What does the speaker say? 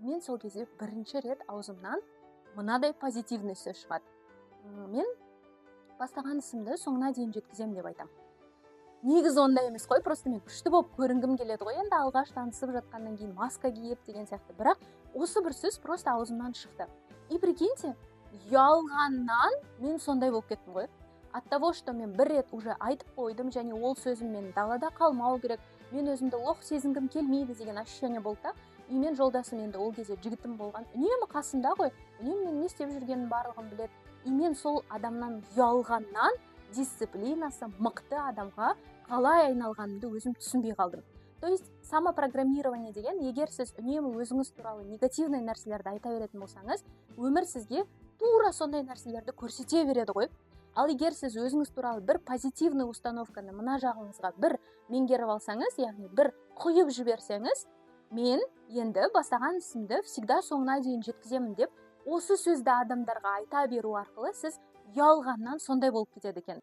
Мен сол кезде бірінші рет аузымнан мынадай позитивный сөз шығады: «Мен бастаған ісімді соңына дейін жеткіземін», — деп айтамын. Негізі ондай емес қой, просто мен күшті болып көрінгім келеді ғой енді, алғаш танысып жатқаннан кейін маска киіп деген сияқты. Бірақ осы бір сөз просто аузымнан шықты. И прикиньте, ұялғаннан мен сондай болып кеттім ғой. От того, что мен бір рет уже айтып қойдым және ол сөзім мен далада қалмау керек, мен өзімді лох сезінгім келмейді деген ощущение болды да. И мен жолдасым, енді ол кезде жігітім болған, үнемі қасымда ғой, үнемі мен не істеп жүргенімнің барлығын біледі. И мен сол адамнан ұялғаннан дисциплинасы мықты адамға қалай айналғанымды өзім түсінбей қалдым. То есть самопрограммирование деген, егер сіз үнемі өзіңіз туралы негативный нәрселерді айта беретін болсаңыз, өмір сізге тура сондай нәрселерді көрсете береді ғой. Ал егер сіз өзіңіз туралы бір позитивный установканы мына жағыңызға бір меңгеріп алсаңыз, яғни бір құйып жіберсеңіз, «мен енді бастаған ісімді всегда соңына дейін жеткіземін» деп, осы сөзді адамдарға айта беру арқылы сіз ұялғаннан сондай болып кетеді екен.